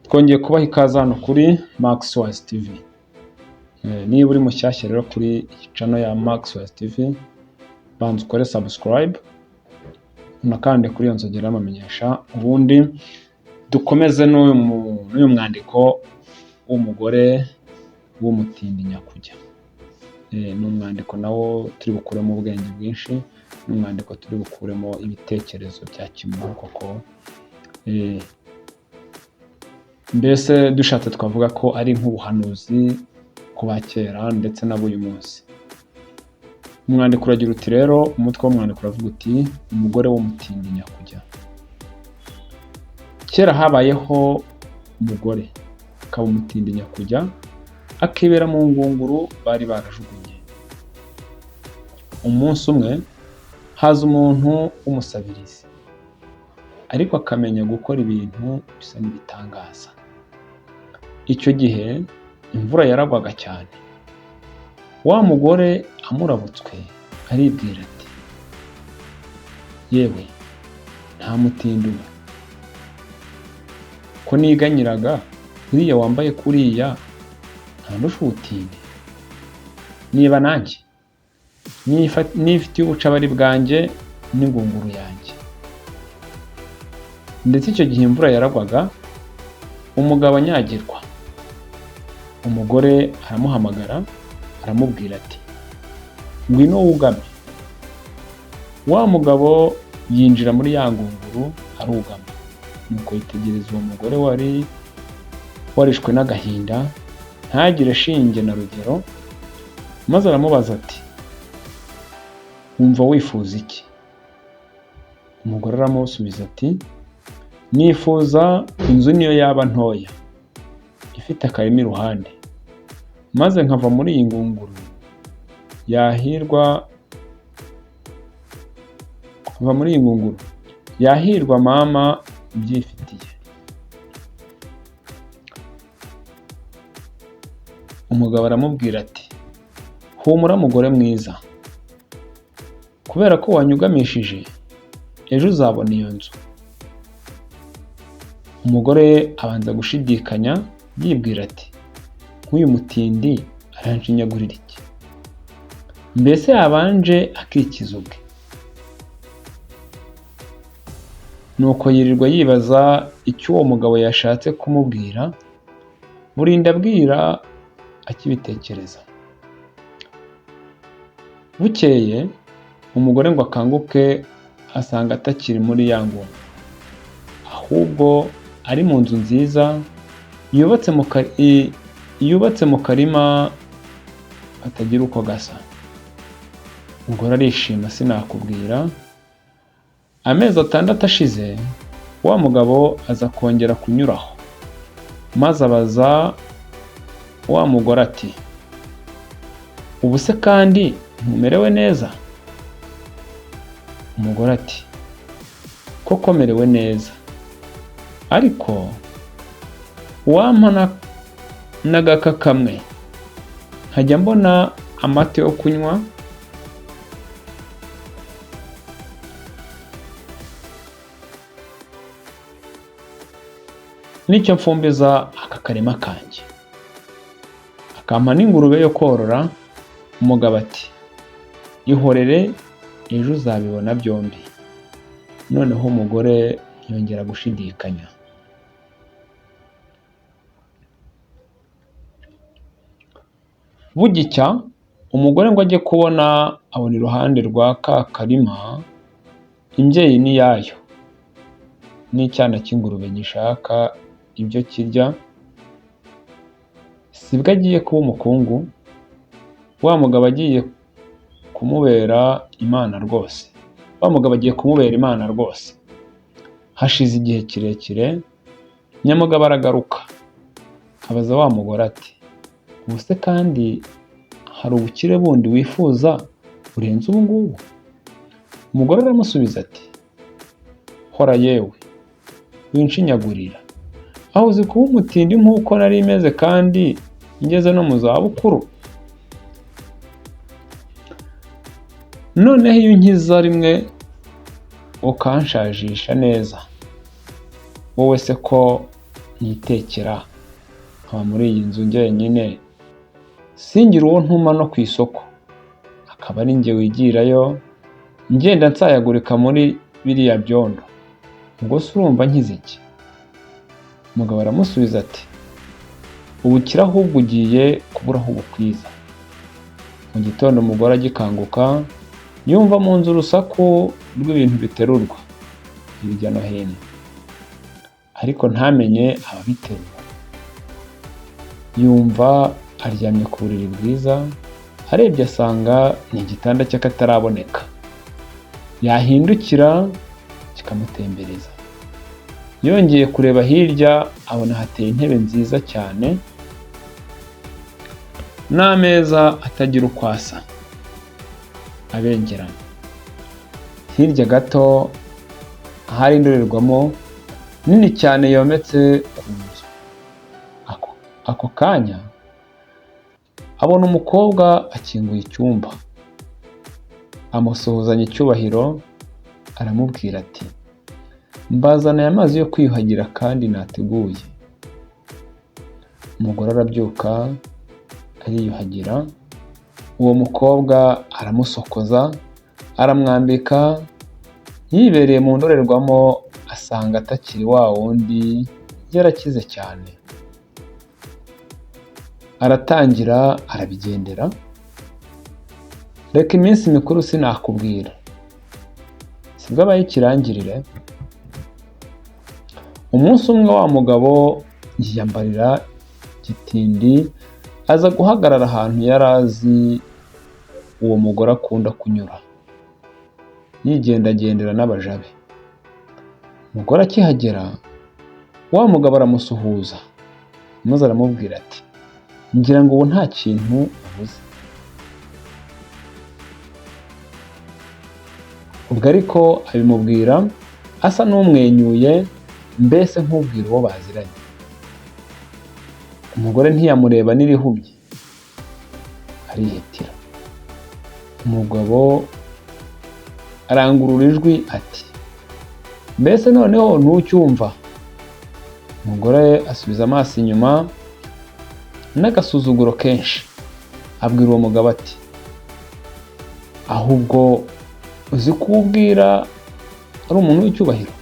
Twongeye kubaha ikaze hano kuri Maxwise TV. Niba uri mushyashya rero kuri iyi channel ya Maxwise TV, banza ukore subscribe, unakande kuri iyo nzogera y'amamenyesha, ubundi dukomeze n'uyu mwandiko w'umugore w'umutindi nyakujya. Ni umwandiko nawo turi bukuremo ubwenge bwinshi, ni umwandiko turi bukuremo ibitekerezo bya kimuntu koko. Mbese dushatse twavuga ko ari nk'ubuhanuzi ku ba kera ndetse n'ab'uyu munsi. Umwandiko uragira uti rero, umutwe w'umwandiko uravuga uti umugore w'umutindi nyakujya. Kera habayeho umugore akaba umutindi nyakujya, akibera mu ngunguru bari barajugunye. Umunsi umwe haza umuntu w'umusabirizi, ariko akamenya gukora ibintu bisa n'ibitangaza. Icyo gihe imvura yaragwaga cyane. Wa mugore amurabutswe aribwira ati yewe nta mutindi uba, ko niganyiraga uriya wambaye kuriya ntandusha ubutindi? Niba nanjye nifitiye ubucabari bwanjye n'ingunguru yanjye. Ndetse icyo gihe imvura yaragwaga, umugabo anyagirwa. Umugore aramuhamagara aramubwira ati ngwino wugame. Wa mugabo yinjira muri ya ngunguru arugama. Nuko yitegereza uwo mugore wari warishwe n'agahinda, ntagire shinge na rugero, maze aramubaza ati wumva wifuza iki? Umugore aramusubiza ati nifuza inzu niyo yaba ntoya, ifite akarima iruhande, maze nkava muri iyi ngunguru, yahirwa nkava muri iyi ngunguru, yahirwa mama ubyifitiye. Umugabo aramubwira ati humura mugore mwiza, kubera ko wanyugamishije, ejo uzabona iyo nzu. Umugore abanza gushidikanya yibwira ati nk'uyu mutindi aranshinyagurira iki? Mbese yabanje akikiza ubwe. Nuko yirirwa yibaza icyo uwo mugabo yashatse kumubwira, burinda bwira akibitekereza. Bukeye umugore ngo akanguke asanga atakiri muri ya ngunguru, ahubwo ari mu nzu nziza yubatse mu karima katagira uko gasa. Umugore arishima sinakubwira. Amezi 6 ashize, wa mugabo aza kongera kunyuraho, maze abaza wa mugore ati ubu se kandi ntumerewe neza? Umugore ati koko merewe neza, ariko uwampa n'agaka kamwe nkajya mbona amata yo kunywa, n'icyo mfumbiza aka karima kanjye, akampa n'ingurube yo korora. Umugabo ati ihorere ejo uzabibona byombi. Noneho umugore ntiyongera gushidikanya. Bugicya umugore ngo ajye kubona abona iruhande rwa ka karima imbyeyi n'iyayo n'icyana cy'ingurube gishaka ibyo kirya. Sibwo agiye kuba umukungu, wa mugabo agiye kumubera Imana rwose, wa mugabo agiye kumubera Imana rwose. Hashize igihe kirekire, nyamugabo aragaruka abaza wa mugore ati ubu se kandi hari ubukire bundi wifuza burenze ubu ngubu? Umugore aramusubiza ati hora yewe, winshinyagurira, aho uzi kuba umutindi nk'uko nari meze kandi ngeze no mu zabukuru? Noneho iyo unkiza rimwe ukanshajisha neza, wowe se ko nitekera, nkaba muri iyi nzu njyenyine, singire uwo ntuma no ku isoko, akaba ari njye wigirayo, ngenda nsayagurika muri biriya byondo, ubwo se urumva nkize iki? Umugabo aramusubiza ati ubukire ahubwo ugiye kubura aho ubukwiza. Mu gitondo umugore agikanguka yumva mu nzu urusaku rw'ibintu biterurwa hirya no hino, ariko ntamenye ababiterura. Yumva aryamye ku buriri bwiza, arebye asanga ni igitanda cy'akataraboneka, yahindukira kikamutembereza. Yongeye kureba hirya abona hateye intebe nziza cyane n'ameza atagira uko asa abengerana. Hirya gato hari indorerwamo nini cyane yometse ku nzu. Ako kanya abona umukobwa akinguye icyumba, amusuhuzanya icyubahiro, aramubwira ati mbazaniye amazi yo kwiyuhagira kandi nateguye. Umugore arabyuka ariyuhagira, uwo mukobwa aramusokoza, aramwambika, yibereye mu ndorerwamo asanga atakiri wa wundi, yarakize cyane. Aratangira arabigendera, reka iminsi mikuru sinakubwira, sibwo abaye ikirangirire. Umunsi umwe wa mugabo yiyambarira gitindi, aza guhagarara ahantu yari azi uwo mugore akunda kunyura, yigendagendera n'abaja be. Umugore akihagera, wa mugabo aramusuhuza, maze aramubwira ati ngira ngo ubu nta kintu ubuze. Ubwo ariko abimubwira asa n'umwenyuye, mbese nk'ubwira uwo baziranye. Umugore ntiyamureba n'irihumye, arihitira. Umugabo arangurura ijwi ati mbese noneho ntucyumva? Umugore asubiza amaso inyuma n'agasuzuguro kenshi, abwira uwo mugabo ati ahubwo uzi ko ubwira ari umuntu w'icyubahiro,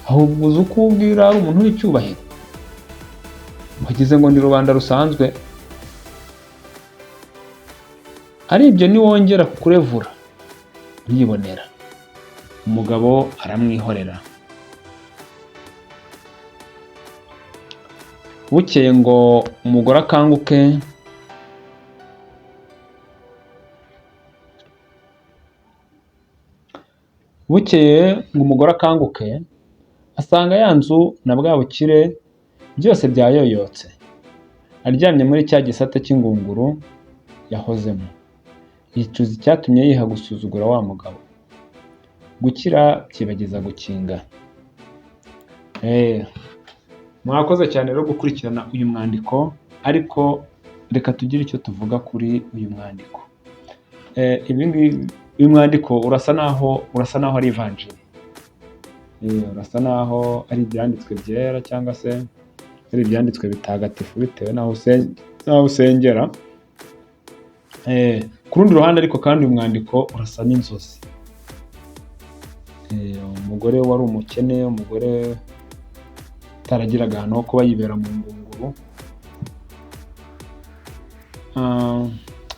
ahubwo uzi ko ubwira ari umuntu w'icyubahiro, wagize ngo ni rubanda rusanzwe? Ari ibyo niwongera kurevura uribonera. Umugabo aramwihorera. Bukeye ngo umugore akanguke, asanga ya nzu na bwa bukire byose byayoyotse, aryamye muri cya gisate cy'ingunguru yahozemo, yicuza icyatumye yiha gusuzugura wa mugabo. Gukira byibagiza gukinga. Mwakoze cyane rero gukurikirana uyu mwandiko, ariko reka tugire icyo tuvuga kuri uyu mwandiko. Uyu mwandiko urasa naho ari ivanjiri, urasa naho ari ibyanditswe byera cyangwa se ari ibyanditswe bitagatifu bitewe n'aho usengera. Ku rundi ruhande ariko kandi uyu mwandiko urasa n'inzozi. Umugore wari umukene, umugore utaragiraga ahantu ho kuba yibera mu ngunguru.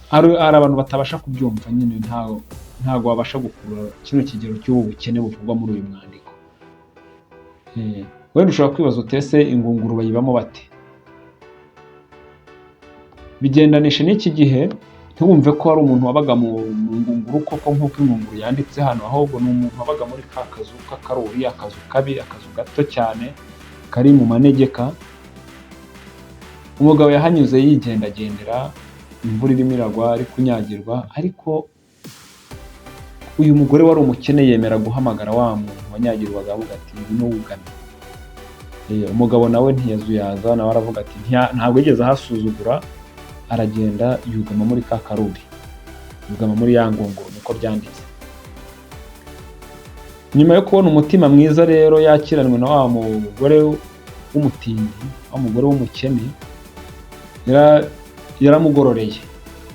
Hari abantu batabasha kubyumva nyine, ntabwo babasha gukurura kino kigero cy'ubu bukene buvugwa muri uyu mwandiko. Wenda ushobora kwibaza uti ese ingunguru bayibamo bate? Bigendanisha n'iki gihe, ntiwumve ko hari umuntu wabaga mu ngunguru koko nk'uko ingunguru yanditse hano, ahubwo ni umuntu wabaga muri ka kazu k'akaruri, akazu kabi, akazu gato cyane kari mu manegeka. Umugabo yahanyuze yigendagendera, imvura irimo iragwa, ari kunyagirwa, ariko uyu mugore wari umukene yemera guhamagara wa muntu wanyagirwaga, avuga ati ngwino wugame. Umugabo nawe ntiyazuyaza, nawe aravuga ati ntabwo yigeze ahasuzugura, aragenda yugama muri ka karuri, yugama muri ya ngunguru, niko byanditse. Nyuma yo kubona umutima mwiza rero yakiranwe na wa mugore w'umutindi, wa mugore w'umukene, yaramugororeye.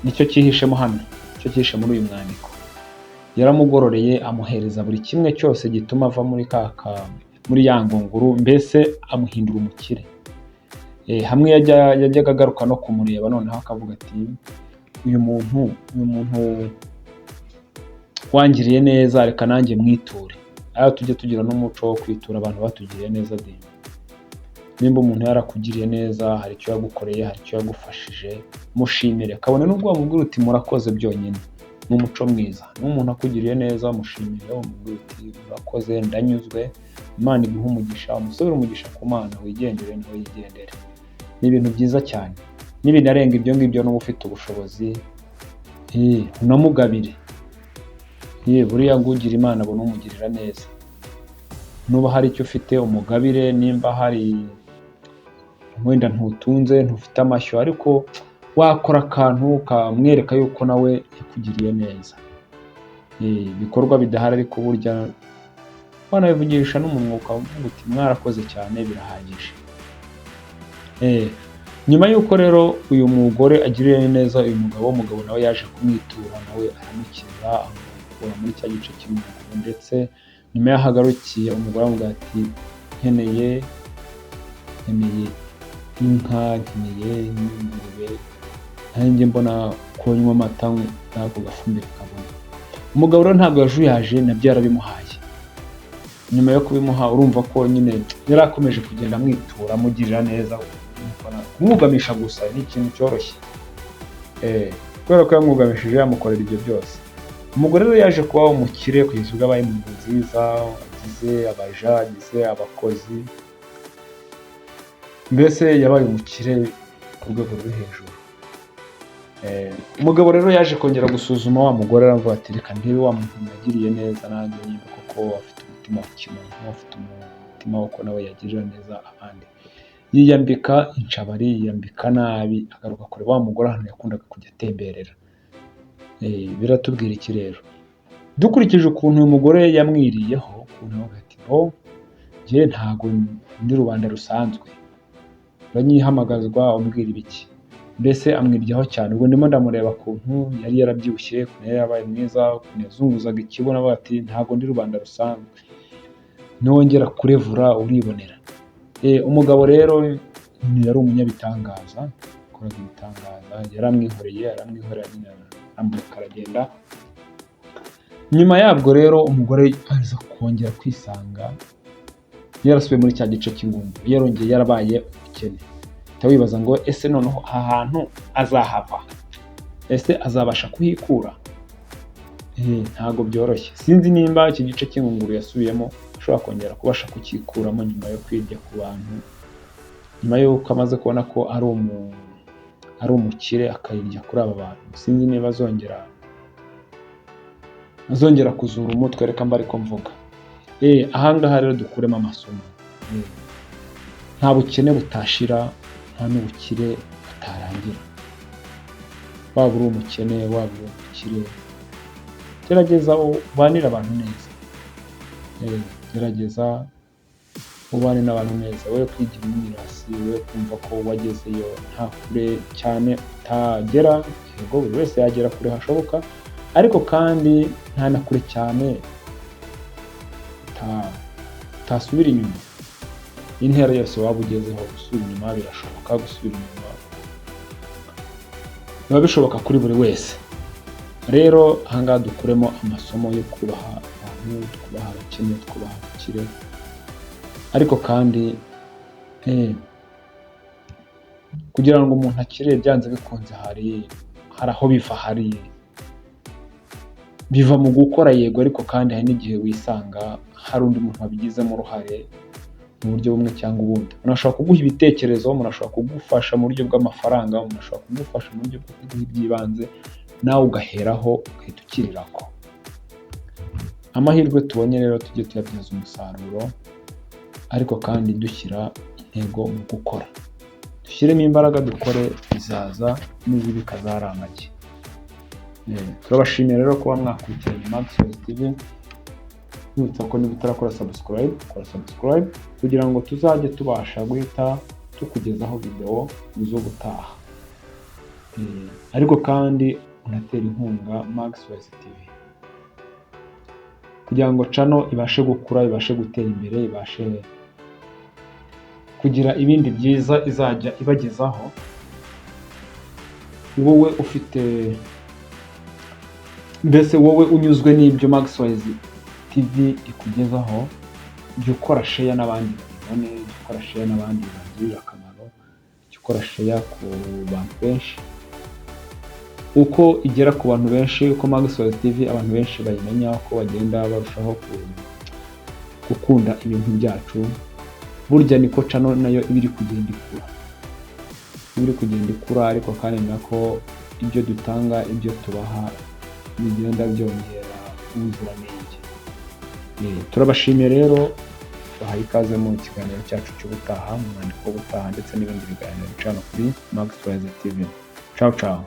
Nicyo cyihishemo hano, nicyo cyihishe muri uyu mwandiko. Yaramugororeye, amuhereza buri kimwe cyose gituma ava muri ya ngunguru, mbese amuhindura umukire. Hamwe yajyaga agaruka no kumureba, noneho akavuga ati: Uyu muntu wangiriye neza, reka nanjye mwiture." Aho tujye tugira n'umuco wo kwitura abantu batugiriye neza de. Nimba umuntu yarakugiriye neza, hari icyo yagukoreye, hari icyo yagufashije, mushimire, kabone n'ubwo wamubwira uti "Murakoze" byonyine. Ni umuco mwiza. Niba umuntu akugiriye neza, mushimire, umubwire uti: "Urakoze, ndanyuzwe, Imana iguhe umugisha." Umusabire umugisha ku Mana, wigendere, nawe yigendere. Ni ibintu byiza cyane. N'ibinarenga ibyo ngibyo, n'uba ufite ubushobozi, unamugabire. Buriya ngo ugira Imana abona umugirira neza. Nuba hari icyo ufite, umugabire. Nimba hari wenda ntutunze, ntufite amashyo, ariko wakora akantu kamwereka yuko nawe yakugiriye neza. Ibikorwa bidahari, ariko burya wanabivugisha n'umunwa, ukavuga uti: "Mwarakoze cyane", birahagije. Nyuma y'uko rero uyu mugore agiriye neza uyu mugabo, umugabo nawe yaje kumwitura, nawe aramukiza, amukura muri cya gice cy'ingunguru. Ndetse nyuma y'aho agarukiye, umugore aramubwira ati: Nkeneye inka, nkeneye n'ingurube, nanjye mbona ko nywa amata n'ako gafumbire kabona." Umugabo rero ntabwo yajuyaje, nabyo yarabimuhaye. Nyuma yo kubimuha, urumva ko nyine yari akomeje kugenda amwitura, amugirira neza. Kumwugamisha gusa ni ikintu cyoroshye. Kubera ko yamwugamishije, amukorera ibyo byose, umugore rero yaje kuba umukire kugeza ubwo abaye mu nzu nziza, agize abaja, agize abakozi, mbese yabaye umukire ku rwego rwo hejuru. Umugabo rero yaje kongera gusuzuma wa mugore, aravuga ati: "Reka ndebe wa muntu nagiriye neza nanjye nimba koko afite umutima wa kimuntu, afite umutima w'uko nawe yagirira neza abandi." Yiyambika inshabari, yiyambika nabi, agaruka kureba wa mugore ahantu yakundaga kujya atemberera. Biratubwira iki rero? Dukurikije ukuntu uyu mugore yamwiriyeho, ukuntu yavuga ati: "Bo njye ntago ndi rubanda rusanzwe, uranyihamagazwa umbwira ibiki?" Mbese amwiryaho cyane. Ubwo ndimo ndamureba ukuntu yari yarabyibushye, ukuntu yari yarabaye mwiza, ukuntu yazunguzaga ikibuno, avuga ati: "Ntago ndi rubanda rusanzwe, niwongera kurevura uribonera." Umugabo rero yari umunyabitangaza, yakoraga ibitangaza, yaramwihoreye, aramwihorera nyine, aramureka aragenda. Nyuma yabwo rero umugore aza kongera kwisanga yarasubiye muri cya gice cy'ingunguru, yarongeye yarabaye umukene. Uhita wibaza ngo: ese noneho aha hantu azahava? Ese azabasha kuhikura? Ntabwo byoroshye. Sinzi nimba iki gice cy'ingunguru yasubiyemo ashobora kongera kubasha kucyikuramo nyuma yo kwirya ku bantu, nyuma y'uko amaze kubona ko ari umukire, akayirya kuri aba bantu. Sinzi niba azongera kuzura umutwe, reka mba ariko mvuga. Ahangaha rero dukuremo amasomo. Nta bukene butashira, nta n'ubukire butarangira. Waba uri umukene, waba uri umukire, gerageza ubanire abantu neza. Gerageza ubane n'abantu neza, we kwigira umwirasi, we kumva ko wagezeyo, nta kure cyane utagera. Yego, buri wese yagera kure hashoboka, ariko kandi nta na kure cyane utasubira inyuma. Intera yose waba ugezeho, gusubira inyuma birashoboka. Gusubira inyuma biba bishoboka kuri buri wese. Rero ahangaha dukuremo amasomo yo kubaha abantu, twubaha abakene, twubaha abakire, ariko kandi kugira ngo umuntu akire, byanze bikunze hari aho biva, hari biva mu gukora, yego, ariko kandi hari n'igihe wisanga hari undi muntu wabigizemo uruhare mu buryo bumwe cyangwa ubundi. Umuntu ashobora kuguha ibitekerezo, umuntu ashobora kugufasha mu buryo bw'amafaranga, umuntu ashobora kugufasha mu buryo bwo kuguha iby'ibanze, nawe ugaheraho ugahita ukirirako. Amahirwe tubonye rero tujye tuyabyaza umusaruro, ariko kandi dushyira intego mu gukora, dushyiremo imbaraga dukore, bizaza n'izibika zaramagi. Turabashimiye rero kuba mwakurikiranye Maxwell TV. Nibutsa ko niba utarakora subscribe, kora subscribe kugira ngo tuzajye tubasha guhita tukugezaho video z'ubutaha. Ariko kandi unatera inkunga Maxwell TV kugira ngo channel ibashe gukura, ibashe gutera imbere, ibashe kugira ibindi byiza izajya ibagezaho. Wowe ufite, mbese wowe unyuzwe n'ibyo Maxwell TV ikugezaho, jya ukora share n'abandi babibone, jya ukora share n'abandi bibagirire akamaro, jya ukora share ku bantu benshi. Uko igera ku bantu benshi, uko Maxwell TV abantu benshi bayimenya, uko bagenda barushaho gukunda ibintu byacu, burya niko channel nayo iba iri kugenda ikura, iba iri kugenda ikura. Ariko kandi nako ibyo dutanga, ibyo tubaha bigenda byongera ubuziranenge. Turabashimiye rero, bahaye ikaze mu kiganiro cyacu cy'ubutaha, mu mwandiko w'ubutaha ndetse n'ibindi biganiro bica hano kuri Maxwell TV. Ciao ciao.